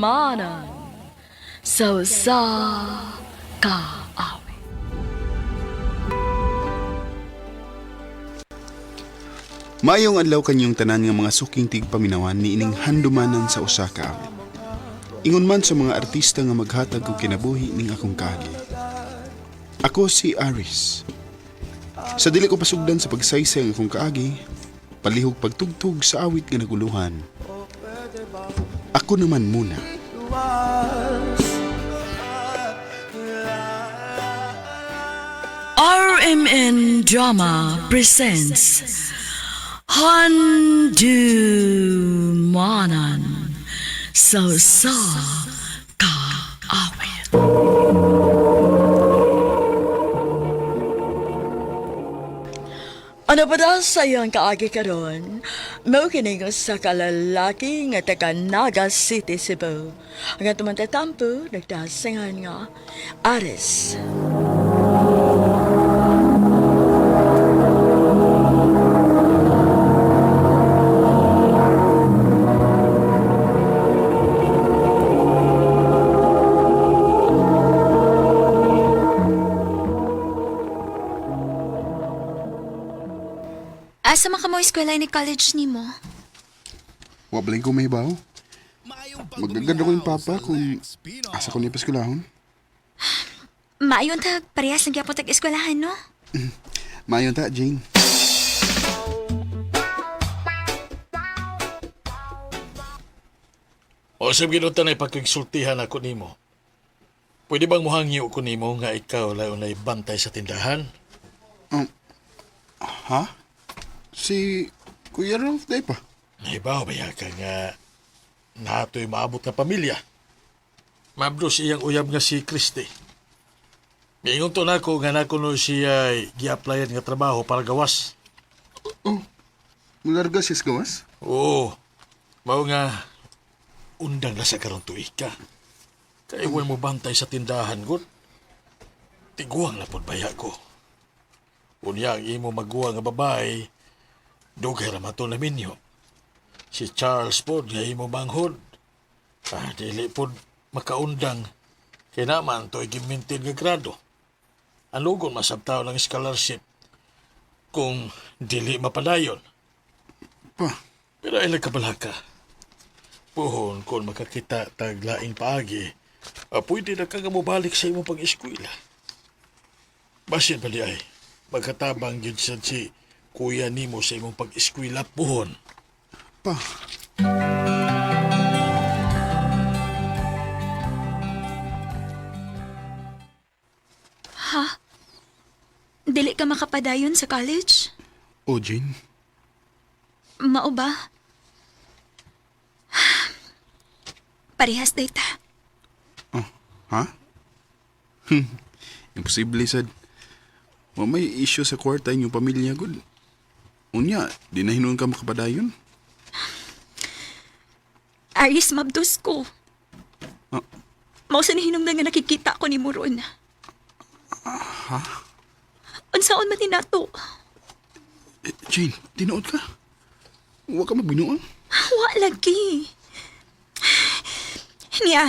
Handumanan sa usa ka awit. Maayong adlaw kanyong tanan nga mga suking tigpaminawan niining handumanan sa usa ka awit. Ingon man sa mga artista nga maghatag og kinabuhi ning akong kaagi. Ako si Aris. Sa dili ko pasugdan sa pagsaysay ang akong kaagi, palihog pagtugtog sa awit nga naguluhan. Ako naman muna. RMN Drama presents Handumanan sa usa ka awit. Ano pa daw sa iyang kaagi karon? Mao kini nga sa kalalaki nga taga Naga City, Cebu. Ang atong mantatampo, nagdasingan nga Aris. Asa man ka mo eskwela ni college nimo? Wa balay ko mahibaw. Magagad ako yung papa kung asa ko niya paskulahon. Maayon tag parehas lang gyapon tag eskwelahan, no? Maayon ta, Jane. O sa ginutan ay pagkagsultihan ako nimo. Pwede bang muhangyo ko nimo nga ikaw layo na bantay sa tindahan? Ha? Si Kuya Ralph day pa. Nahibaw ba ka nga nato'y maabot na pamilya? Mabdos iyang uyab nga si Christy. Miingon to nako nga nako no siya gi-applyan nga trabaho para gawas. Mularga siya sa gawas? Oo. Mao nga undang na sa karon tuig ka. Kay way mo bantay sa tindahan gud. Tiguang na pud baya ko. Unya ang imo maguwa nga babae, dugay ra man to na minyo. Si Charles pod nga imo manghod. Ah, dili pod makaundang. Kay naman to'y gimintin nga grado. Ang lugon masabtaw ng scholarship kung dili mapadayon. Pa, Pero ay nagkabalaka. Puhon, kung makakita tag laing paagi, pwede na ka nga mobalik sa imong pag-eskwela. Basin pa di ay, magkatabang yun sa si kuya nimo sa imong pag-eskwela, puhon. pa. Dili ka makapadayon sa college? O, Jane. Mao ba? Parehas day ta. Oh, ha? Imposible, sad. Wa may issue sa kwarta inyong pamilya, good. Unya, di na hinuon ka makapadayon. Aris, mabdos ko. Ah. Mao sa hinungdan nga nakikita ko ni Muron. Ha? Unsaon man ni nato? Eh, Jane, tinuod ka. Wa ka magbinuang. Wa lagi. Niya,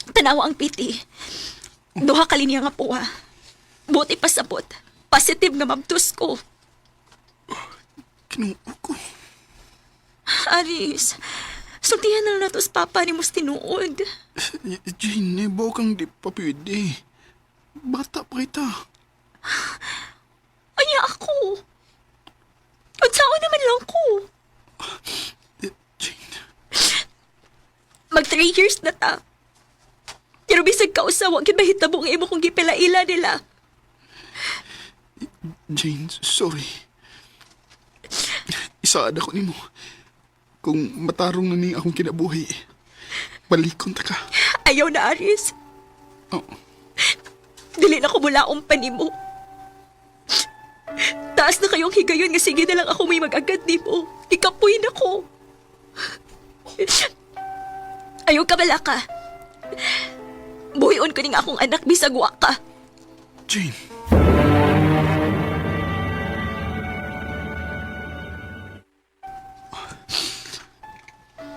tanawa ang piti. Duha ka linya nga puwa. Buti pasabot. Positive nga mabdos ko. Kinuo ko. Aris, sultihan na lang nato sa papa ni mos tinuod. Eh, Jane, ibaw kang di pa pwede. Bata pa kita. Anya ako. Unsaon naman lang ko. Eh, Jane, Mag 3 years na ta. Pero bisag kausa, wa gyud mahitabo ang imo kung gipilaila nila. Jane, sorry. Isaad ako nimo. Kung matarong na ni akong kinabuhi, balikon ta ka. Ayaw na, Aris. Oh, Dili na ko mulaong pa nimo. Taas na kayong higayon nga sige na lang ako may mag-agad nimo. Ikapoy na ko. Ayaw ka bala ka. Buhion ko ning akong anak bisag wa ka. Jane.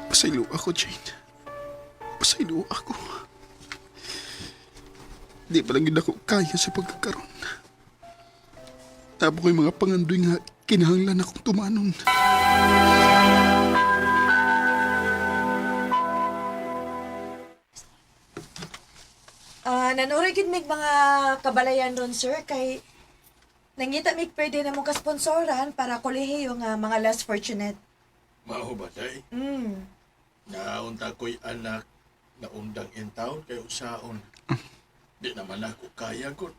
Pasaylo ako, Jane. Pasaylo ako. Di pa lang yun ako kaya sa pagkakaroon. Tapo ko'y mga pangandoy nga kinahanglan akong tumanon. Ah, nanuray gid mig mga kabalayan ron sir kay nangita mig pwede na mo kasponsoran para kolehiyo nga mga less fortunate. Mao ba day? Naunta ko'y anak na undang in town kay usaon. Di naman ako kaya gud.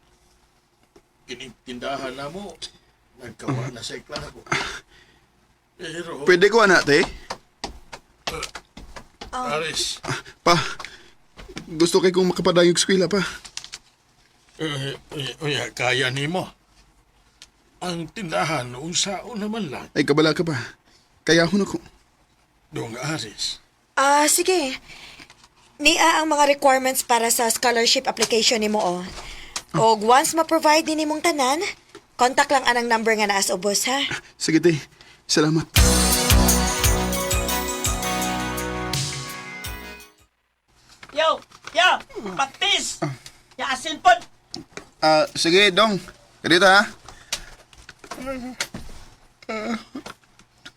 Kining tindahan na mo, nagkawa na sa iklaro. Pero, Pwede ko anak, te? Aris, Pa, gusto kay kong makapadayog eskwela pa. eh, eh, eh, kaya nimo. Ang tindahan, unsaon naman lang. Ay, kabala ka pa. Kaya ako na ko. Dong Aris, Ah, sige. Nia ang mga requirements para sa scholarship application nimo oh. Og once ma-provide din nimong tanan, contact lang anang number nga naa sa ubos ha. Sige, te. Salamat. Yo, yo, patis. Ya asin pod. Ah, sige, Dong. Ganito, ha?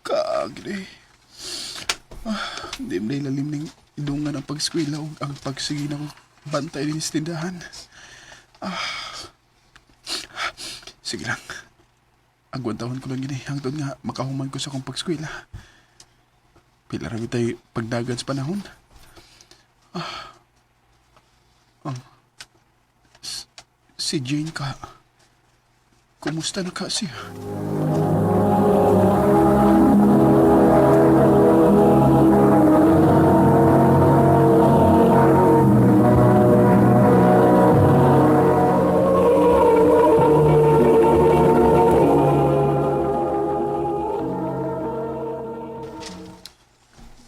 Kaagri. Ah, hindi mo na ilalim ng idungan ang pag-eskwela o ang pagsige ng bantay din sa tindahan. Ah. Sige lang. Agwantahon ko lang yun eh. Hangtod nga, makahuman ko sa akong pag-eskwela. Pila rami tayo pagdagan sa panahon. Ah. Oh. Si Jane ka. Kumusta na ka siya?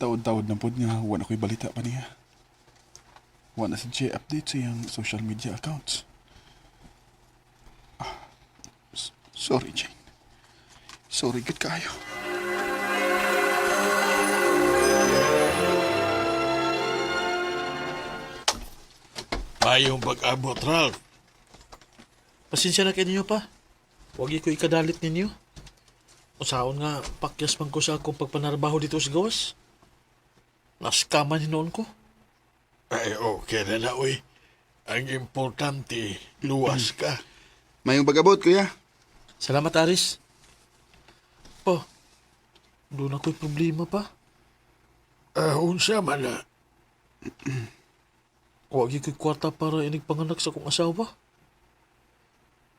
Taod-taod na pod nga, wala ko'y balita pa niya. Wala sa siya update sa iyang social media accounts. Ah, sorry, Jane. Sorry, good kayo. mayong pag-abot, Ralph. Pasensya na kayo ninyo pa. Huwag ko ikadalit ninyo. Usaon nga, pakyas man ko sa akong pagpanarbaho dito sa gawas. Naskaman hinoon ko. Ay, okay na na, uy. Ang importante, luwas ka. Mayong pag-abot, kuya. Salamat, Aris. Pa, doon ako'y problema pa. Ah, unsa man na. Huwag ko'y kwarta para inig panganak sa akong asawa.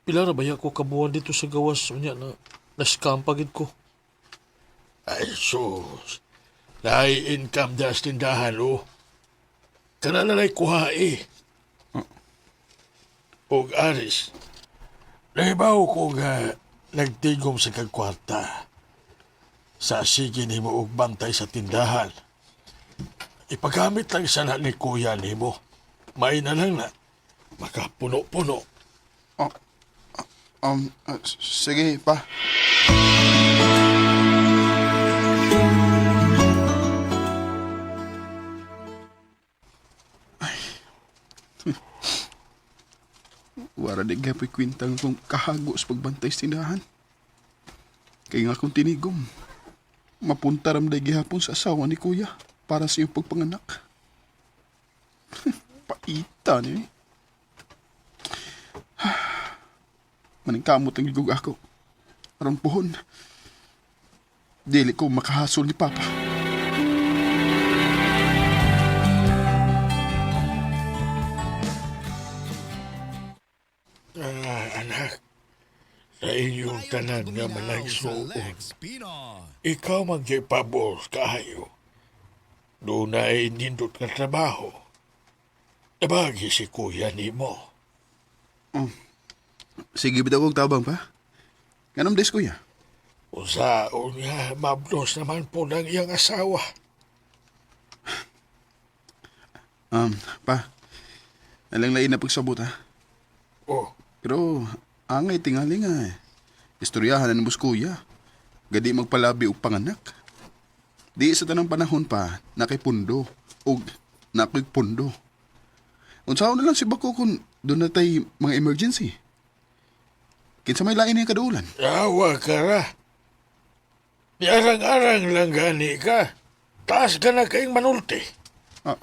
Pila ra ba ko kabuan dito sa gawas unya na na-scam pagid ko. Ay, sus. Naay income das tindahan, oh. Kana na kuha, eh. Og Aris, nahibaw ko nga nagtigom sa kagkwarta. Sa sige nimo og bantay sa tindahan. Ipagamit lang sana ni kuya nimo. May na lang na. Makapuno-puno. Oh, sige, pa. Ay. Wara di gapoy kwintang kung kahago sa pagbantay sa tindahan. Kaya nga akong tinigom. Mapunta ram day gihapon sa asawa ni kuya para sa iyong pagpanganak. Paita ni eh. Maningkamot ang gigug ako. Aron puhon. Dili ko makahasol ni Papa. Ah, anak. Sa inyong tanan nga managsuon. Ikaw magyapabor kaayo. Doon na ay nindot nga trabaho. Nabagi si kuya nimo. Sige, bitaw kong tabang pa. Ganun des, kuya. Usaon nga, mabdos naman po ng iyang asawa. Pa, alang lain na pagsabot ha. Oh, Pero, angay tingali nga eh. Istoryahan na nubos kuya. Gadi magpalabi og panganak. Di sa tanang panahon pa, nakipundo. Og Na ako'y pondo. Unsaon na lang si Bako kung doon na tay mga emergency. Kinsa may lain niya kadulan. Awa ka ra. Niarang-arang lang gani ka. Taas ka na kayong manulti. Ah,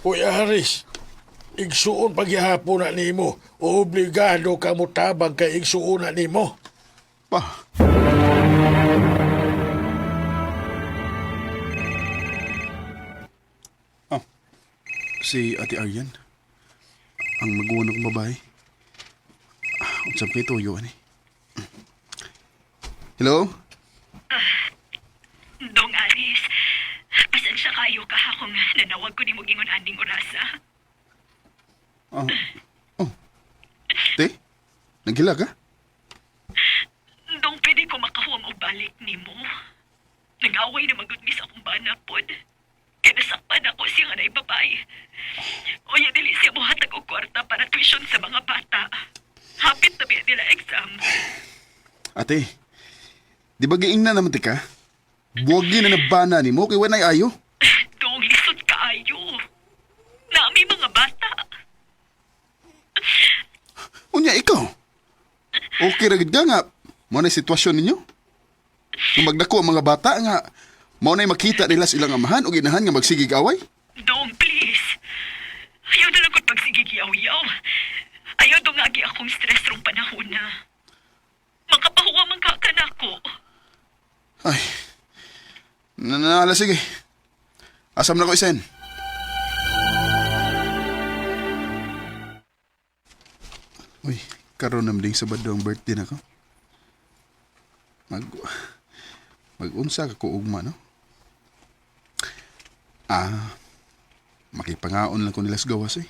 Uy, Aris, igsuon pagyahapon na nimo. Obligado ka mo tabang kay igsuon na nimo. pa. Ah, si Ate Aryan. Ang maguwan akong babae. Ah, unsam kay tuyo ani. Hello? Dong Aris, pasensya kayo ka kung nanawag ko ni mo gingon aning orasa. Ah, oh. Te? Naghila ka? Dong pwede ko makahuam og balik nimo. Nag-away na magud mis akong bana pod. Kaya nasakpan ako siya nga naibabay. Unya dili siya mohatag og kwarta para tuition sa mga bata. Hapit na biya nila exam. Ate, di ba giing na naman ti ka? Buwagi na nabana ni mo kay wanay ayo. Dong lisod kaayo. Naami mga bata. Unya ikaw. Okay ra gid ka nga mao na sitwasyon ninyo. Kung magdako ang mga bata nga mao na makita nila sa ilang amahan o ginahan nga magsigig away. Dong, please. Ayaw na lang ko't pagsigig-yaw-yaw. Ayaw dong agi akong stress rong panahon na. Makapahuwa man ka kanako. Ay. Nanala sige. Asam na ko isen. Uy, karon nam ding Sabado ang birthday na ko. Mag Magunsa ka ko ugma, no? Ah, makipangaon lang ko nila sa gawas eh.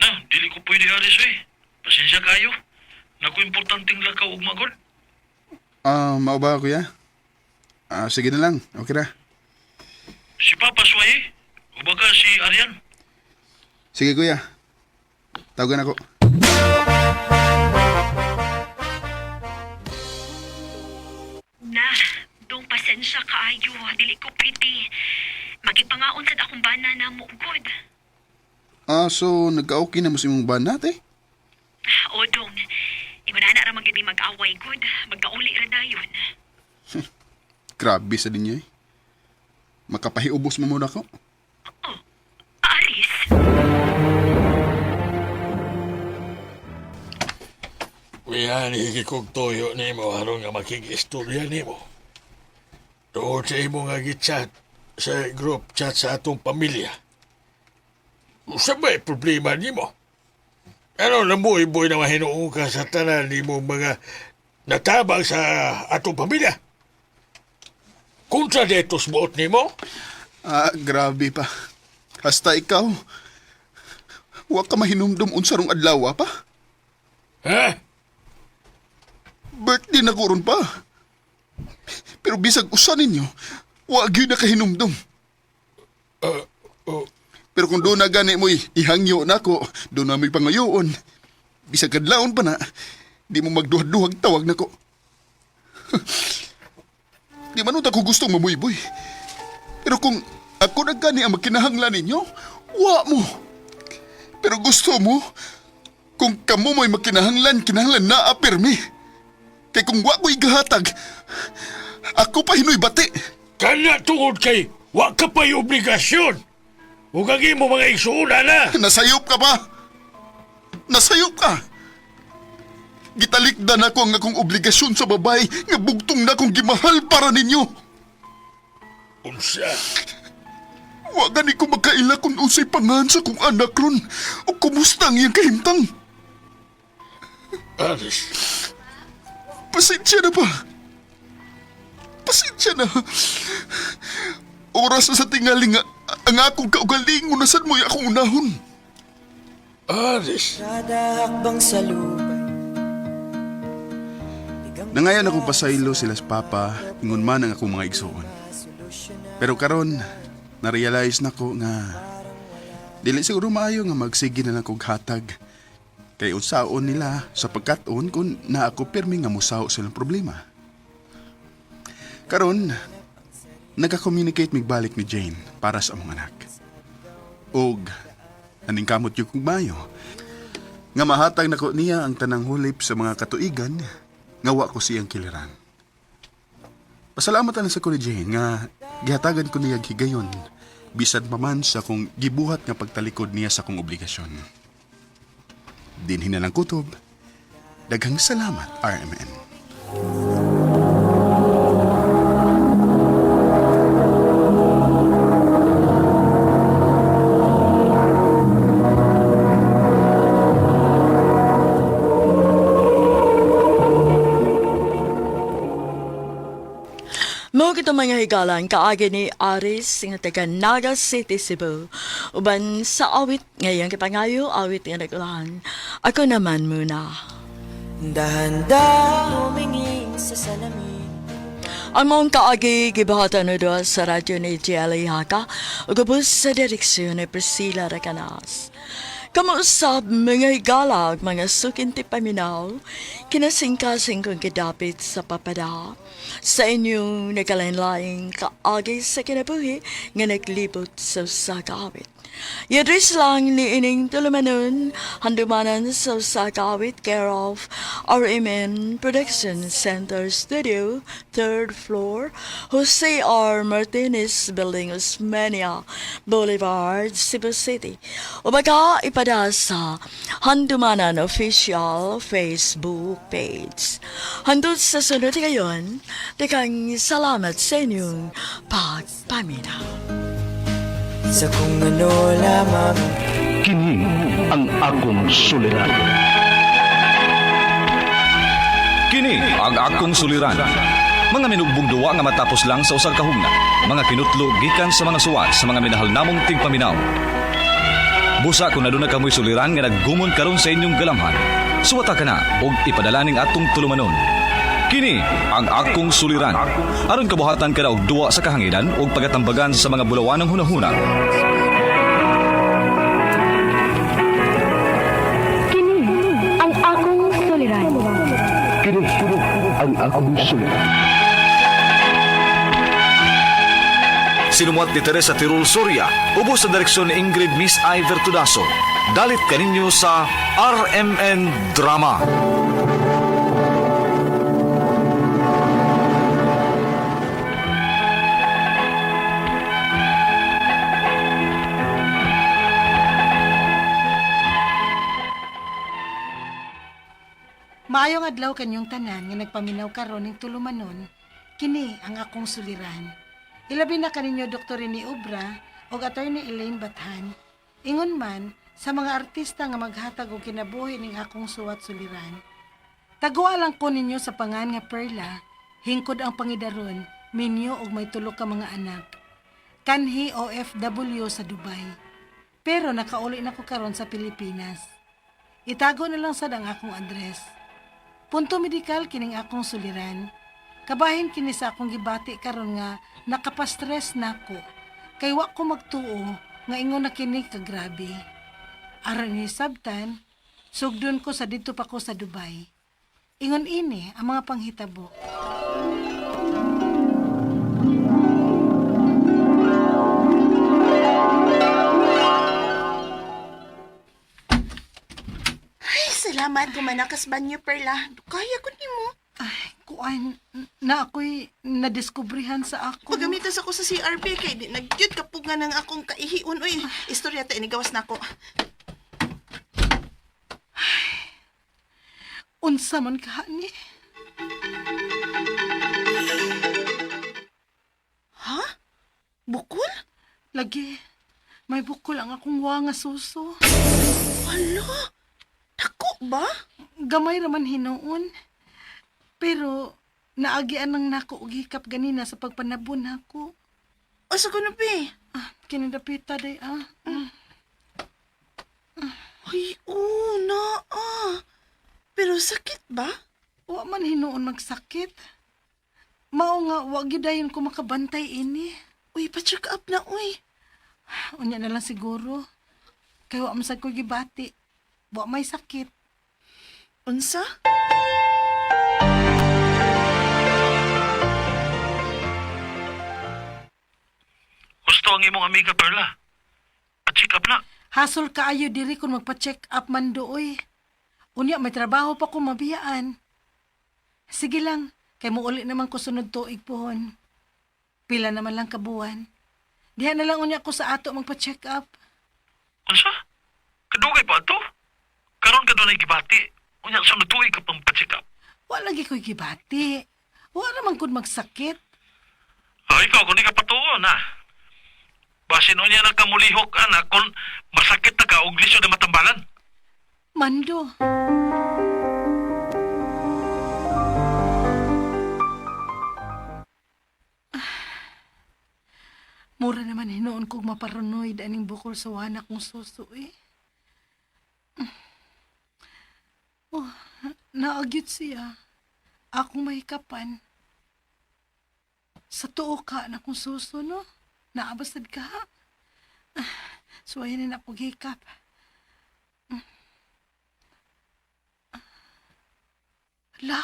Na, dili ko pwede Aris eh. Pasensya kayo. Naku importanteng lakaw ug magod. Ah, mao ba kuya? Ah, sige na lang. Okay ra. Si Papa Sway eh. O baka si Arian. Sige kuya. Tawagan ako. Na, dong pasensya kaayo. Dili ko pwede. Makipangaon sad akong bana na mo good. Ah, so nagka-okay na mo sa imong banat eh? O dong, ingon na ra magyud mi mag-away good. Magkauli ra dayon. Grabe sa ninyo eh. Makapahiubos mo muna ako. Oh, Aris. Uyan, higikog toyo nimo aron nga makig-istorya nimo. Tuod sa imo nga gichat sa group chat sa atong pamilya. Usa ba'y problema nimo? Ano nabuhay-buhay na mahinuong ka sa tanan nimo mga natabang sa atong pamilya? Kontra detos buot nimo? Ah, grabe pa. Hasta ikaw. Wa ka mahinumdum unsa rong adlaw pa. Ha? Birthday na ko ron pa. Pero bisag usa ninyo, wa gyud na kahinumdum. Oh, Pero kung doon na gani mo ihangyo na ko, doon na may pangayoon. Bisag kadlawon pa na, di mo magduhag-duhag tawag na ko. Di man unta ko gustong mamuyboy. Pero kung ako na gani ang magkinahanglan ninyo, wa mo. Pero gusto mo, kung kamo mo'y magkinahanglan, kinahanglan na apirmi. Kay kung wa ko'y gahatag, ako pa hinoy bati. Kana tungod kay wa ka pa'y obligasyon. Ug ang imo mga igsuuna na. Nasayop ka pa! Nasayop ka! Gitalikdan ako ang akong obligasyon sa babae nga bugtong na akong gimahal para ninyo. Unsa? Wa gani ko makaila kung unsay pangan sa kong anak ron o kumusta ang iyang kahimtang. Aris, Pasensya na pa. Pasensya na. Oras na sa tingali nga ang akong kaugalingon na sad mo'y akong unahon. Aris. Kada hakbang sa lupay. Nangayon akong pasaylo sila sa papa, ingon man ang akong mga igsuon. Pero karon na-realize na ko nga dili siguro maayo nga magsige na lang kog hatag. Kay unsaon nila sa pagkat-on kung na ako pirmi nga musaw silang problema. Karon, nagka-communicate migbalik ni Jane para sa among anak. Og aning kamot yung kong mayo. Nga mahatag nako niya ang tanang hulip sa mga katuigan nga wa ko siyang kiliran. Pasalamat na sa ko ni Jane nga gihatagan ko niya higayon bisan pa man sa kong gibuhat nga pagtalikod niya sa kong obligasyon. Dinhin na lang kutob. Daghang salamat, RMN. Mao kita mga higalan kaagi ni Aris nga taga Naga City, Cebu. Uban sa awit ngayong kipangayo, awit nga nagulahan. Ako naman muna. Dahan-dahan tumingin sa salamin. Ang mong kaagi gibahatan na doon sa radyo ni Jelly Haka ug ubos sa direksyon ni Priscilla Recanas. Kamuusap mga higala ug mga sukinti paminaw, kinasingkasing kong gidapit sa papada sa inyong nagkalain-laing kaagi sa kinabuhi nga naglibot sa usa ka awit. Yadris lang ni ining tulumanon, handumanan sa usa ka awit, care of RMN Production Center Studio, third floor, Jose R. Martinez Building, Osmeña Boulevard, Cebu City. O baka ipada sa Handumanan Official Facebook page. Hangtod sa sunod ngayon, daghang salamat sa inyong pagpaminaw. Sa kung ano lamang. Kini ang akong suliran. Kini ang akong suliran. Mga minugbong duwa nga matapos lang sa usag ka hugna. Mga kinutlo gikan sa mga suwat sa mga minahal namong tigpaminaw. Busa kung aduna kamoy suliran nga naggumon karon sa inyong galamhan. Suwata ka na og ipadala ning atong tulumanon. Kini ang akong suliran. Aron kabuhatan ka na og duwa sa kahanginan ug pagatambagan sa mga bulawanang hunahuna. Kini ang akong suliran. Kini ang akong suliran. Sinumuat ni Teresa Tirul Soria, ubos sa direksyon ni Ingrid Miss I. Vertudaso. Dalit kaninyo sa RMN Drama. Maayong adlaw kanyong tanan nga nagpaminaw karon ning tulumanon, kini ang akong suliran. Ilabi na kaninyo Dr. Rene Obra ug Attorney Elaine Bathan. Ingon man sa mga artista nga maghatag og kinabuhi ning akong suwat suliran. Taguan lang ko ninyo sa pangan nga Perla, hingkod ang pangidaron, minyo og may tulo ka mga anak. Kanhi OFW sa Dubai. Pero nakauli na ko karon sa Pilipinas. Itago na lang sad ang akong address. Punto medikal kining akong suliran. Kabahin kini sa akong gibati karon nga nakapastress nako. Kay wa ko magtuo nga ingon na kini kagrabe. Aron ni sabtan, sugdon ko sa didto pa ko sa Dubai. Ingon ini ang mga panghitabo. Ay, salamat gumanakas banyo, Perla. Kaya ko nimo. Ay, kuan na ako'y nadiskubrihan sa ako. Pagamitas ako sa CRP kay di nagyud kapuga ng akong kaihiun oy. Istorya ta inigawas nako. Unsa man ka ni? Ha? Bukol? Lagi, may bukol ang akong wa nga suso. Hala. Dako ba? Gamay raman hinuon. Pero naagian nang nako og hikap ganina sa pagpanabon nako. Asa ko na be? Ah, kinidapita day ah. Mm. Ay, oo, na ah. Pero sakit ba? Wa man hinuon magsakit. Mao nga wa gyud dayon ko makabantay ini. Uy, pa-check up na, uy. Unya na lang siguro. Kay wa man sad ko gibati. Wa may sakit. Unsa? ang imong amiga Perla. Pa-check up na. Hasol kaayo diri kung magpa-check up man dooy. Unya may trabaho pa ko mabiyaan. Sige lang, kay muuli naman ko sunod tuig pohon. Pila naman lang kabuan. Diha na lang unya ko sa ato magpa-check up. Unsa? Kadugay pa ato? Karon ka dunay gibati. Unya sunod tuig ka pang pa-check up. Wa lagi ko'y gibati. Wa naman kud magsakit. Ah, ikaw kung di ka patuon ha. Basin unya na ka mulihok anak kung masakit na ka og lisod na matambalan. Mando. Mura naman hinuon kog maparanoid aning bukol sa wana kong suso eh. Oh, naagyot siya. Akong mahikapan. Sa tuo ka na kong suso, no? Naabasad ka ha? Suwayan na ako hikap. La,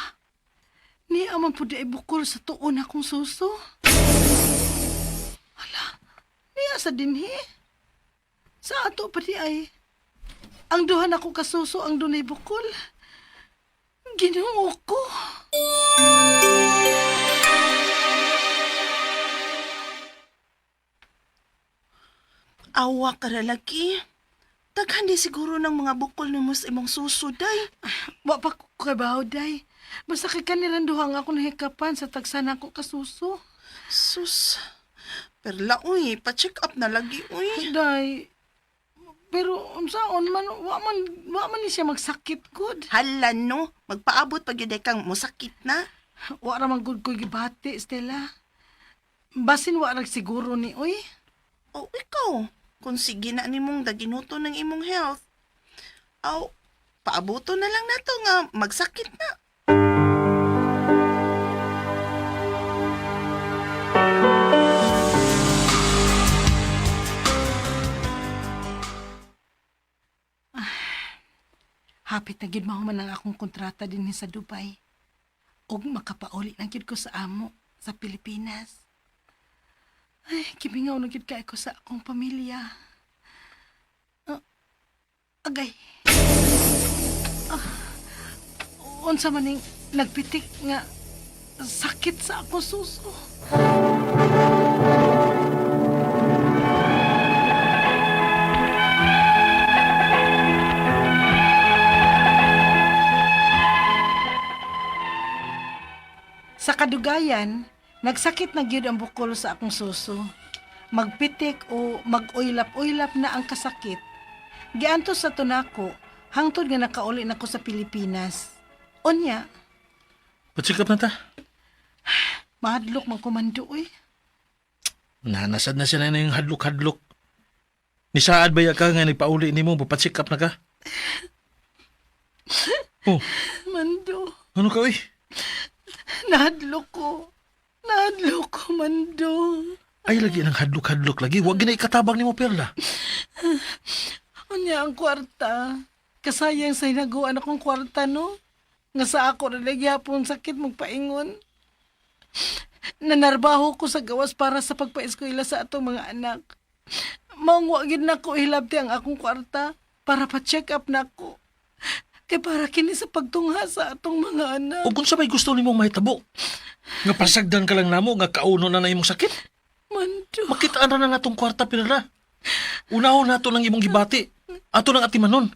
niya man po di ay bukol sa tuon akong suso. Hala, niya sa dinhi. Sa ato pa di ay. Ang duha na ko kasuso ang dunay bukol. Ginoo ko. Awa ka ra lagi. Daghan di siguro ng mga bukol nimo sa imong suso, day. Wa pa ko kabaw, day. Basta kay kanilang duha nga ako nahikapan sa tagsan ako kasuso. Sus. Perla, uy, pa-check up na lagi, uy. Day, pero unsaon man, wa man ni siya magsakit gud. Hala, no. Magpaabot pag yun kang musakit na. Wa ra man gud ko'y gibati, Stella. Basin wa ra siguro ni oy. O ikaw, kung sige na nimong daginuto ng imong health. Aw, paabuto na lang nato nga magsakit na. Hapit na gid mahuman ang akong kontrata dinhi sa Dubai. Ug makapauli na gid ko sa amo sa Pilipinas. Ay, kimingaw na gid kay ko sa akong pamilya. Ah, agay. Ah, unsa man ning nagpitik nga sakit sa akong suso. Sa kadugayan, nagsakit na gyud ang bukol sa akong suso. Magpitik o mag-uylap-uylap na ang kasakit. Giantos sa tunako, hangtod nga nakauli na ko sa Pilipinas. Unya, Pa-check up na ta. mahadlok man komando oy. Nanasad na siya na yung hadlok-hadlok. Nisaad ba ya ka nga nagpauli nimo, pa-check up na ka? Oh, Mando, ano ka uy? nahadlok ko. Nahadlok ko, Mando. Ay lagi ng hadlok-hadlok lagi. Wag gina ikatabang nimo Perla. Unya ang kwarta. Kasayang sa hinaguan akong kwarta, no? Nga sa ako na nagyapon sakit magpaingon. Nanarbaho ko sa gawas para sa pagpaeskwela sa atong mga anak. Maong wa gid nako hilabti ang akong kwarta para pa-check up nako. Kay para kini sa pagtungha sa atong mga anak. O kung sa may gusto nimong mahitabo. Nga pasagdan ka lang namo nga kauno na na imong sakit. Mando. Makitaan ra na natong kwarta Perla. Unahon nato ng imong gibati. Ato ng atimanon.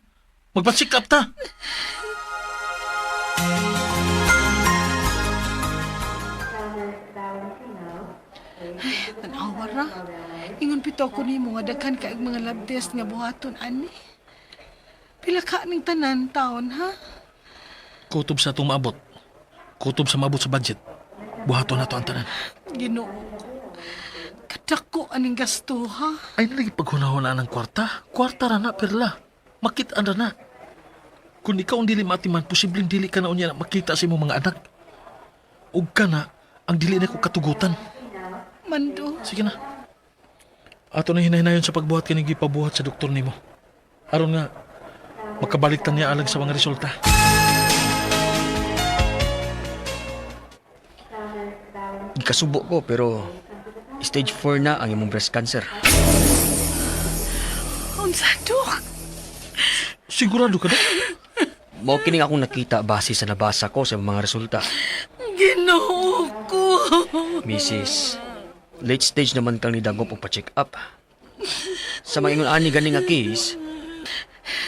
Magpa-check up ta. Tanawa ra. Ingon pito ko nimo nga daghan kaayog mga lab test nga buhaton ani. Pila ka ning tanan taon ha? Kutob sa atong maabot. Kutob sa maabot sa budget. Buhaton nato ang tanan. Ginoo ko. Kadako aning gasto ha. Ay nalagi paghunahuna ng kwarta. Kwarta ra na, Perla. Makitaan ra na. Kung ikaw ang dili maatiman, posibleng dili ka na unya na makita sa imong mga anak. Ug ka na, ang dili na ko katugutan. Mando. Sige na. Ato na hinahinayon sa pagbuhat kining gipabuhat sa doktor nimo. Aron nga makabalik ta niya alang sa mga resulta. Gikasubo ko pero Stage 4 na ang imong breast cancer. Unsa, Dok? Sigurado ka na? Mao kining akong nakita base sa nabasa ko sa mga resulta. Ginoo ko. Mrs. Late stage naman kang nidagop og pa-check up. Sa mga ingon ani gani nga case,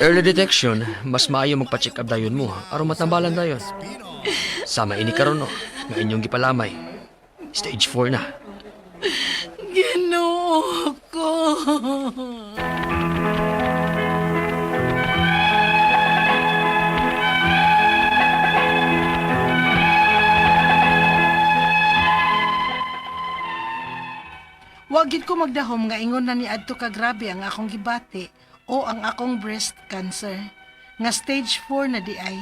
early detection, mas maayo magpa-check up dayon mo aron matambalan dayon. Sama ini karon no, nga inyong gipalamay. Stage 4 na. Ginoo ko. Wa gid ko magdahom nga ingon na ni adto ka grabe ang akong gibati o ang akong breast cancer nga stage 4 na di ay.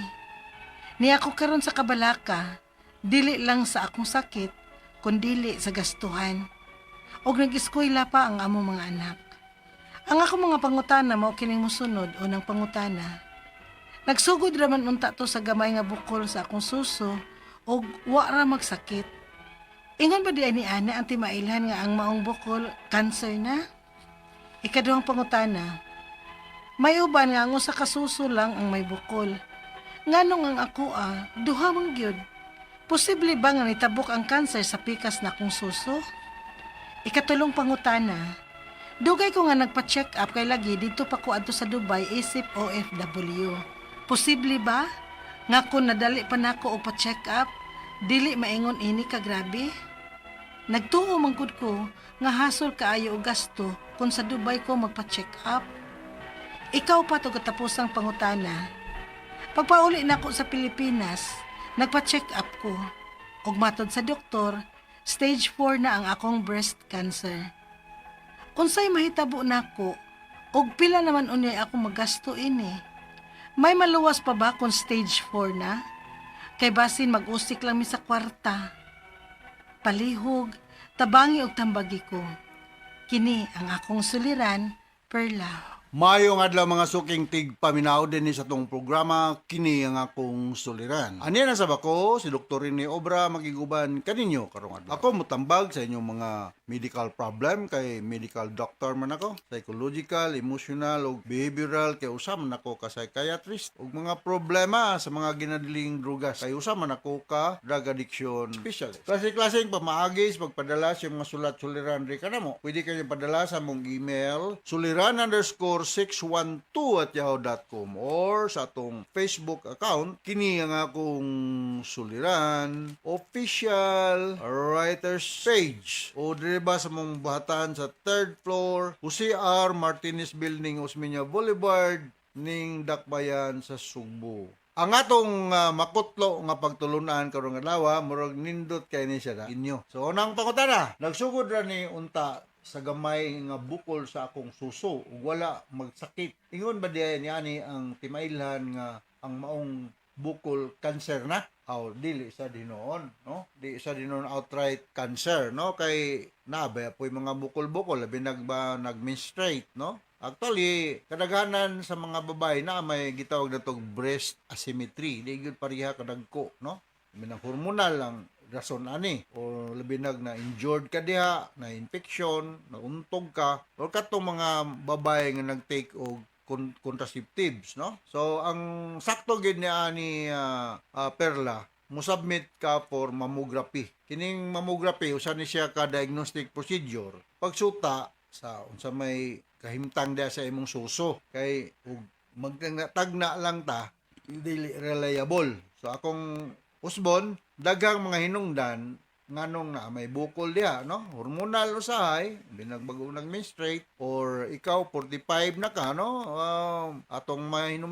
Ni ako karon sa kabalaka, dili lang sa akong sakit, kundili sa gastuhan. Og nag-eskwela pa ang among mga anak. Ang akong mga pangutana mao kining mosunod o nang pangutana. Nagsugod ra man unta to sa gamay nga bukol sa akong suso og wa ra magsakit. Ingon ba di ay ni Ana ang timailhan nga ang maong bukol cancer na? Ikaduhang pangutana. May uban nga ang usa ka suso lang ang may bukol. Nganong ang ako duha man gyud. Posible ba nga nitabok ang cancer sa pikas na akong suso? Ikatulong pangutana. Dugay ko nga nagpa-check up kay lagi didto pa ko adto sa Dubai isip OFW. Posible ba nga kung nadali pa nako og pa-check up, dili maingon ini ka grabe? Nagtuo man gud ko nga hasol kaayo og gasto kung sa Dubai ko magpa-check up. Ikaw pa to katapusang pangutana. Pagpauli nako sa Pilipinas, nagpa-check up ko. Ug matod sa doktor, stage 4 na ang akong breast cancer. Unsay mahitabo nako ug pila naman unyay ako magasto ini. May maluwas pa ba kung stage 4 na? Kay basin mag-usik lang mi sa kwarta. Palihog, tabangi og tambagi ko. Kini ang akong suliran, Perla. Mayong adlaw mga suking tig paminaw din sa tong programa kini ang akong suliran. Ani na sa bako si Dr. Rene Obra magiguban kaninyo karong adlaw. Ako mutambag sa inyong mga medical problem kay medical doctor man ako, psychological, emotional ug behavioral kay usa man ako ka psychiatrist ug mga problema sa mga ginadiling drugas kay usa man ako ka drug addiction specialist. Klase-klaseng pamaagi sa pagpadala sa mga sulat suliran ri kanamo. Pwede kayo padala sa mong email suliran_612@yahoo.com or sa atong Facebook account kini ang akong suliran official writers page o dire ba sa mong buhatan sa third floor Jose R. Martinez Building, Osmeña Boulevard ning Dakbayan sa Sugbo. Ang atong makutlo nga pagtulunan karong adlaw murag nindot kay ni siya na inyo. So unang pangutana, nagsugod ra ni unta sa gamay nga bukol sa akong suso ug wala magsakit. Ingon ba diay ni ani ang timailhan nga ang maong bukol cancer na? Aw, dili sa dinoon, no? Di sa dinoon outright cancer, no? Kay nabaya po'y mga bukol-bukol, labi nagba nag-menstruate, no? Actually, kadaghanan sa mga babae na may gitawag na tog breast asymmetry. Di gyud pareha kadagko, no? Minang hormonal ang rason ani o labi nag na injured ka diha, na infection, na untog ka or katong mga babae nga nag-take og contraceptives, no? So ang sakto gid ni ani Perla, mo-submit ka for mammography. Kining mammography usa ni siya ka diagnostic procedure. Pagsuta sa unsa may kahimtang diha sa imong suso kay ug magtagna lang ta dili reliable. So akong usbon daghang mga hinungdan nganong na may bukol diha, no? Hormonal usahay, binagbago nag menstruate or ikaw 45 na ka, no? Atong mahinumdum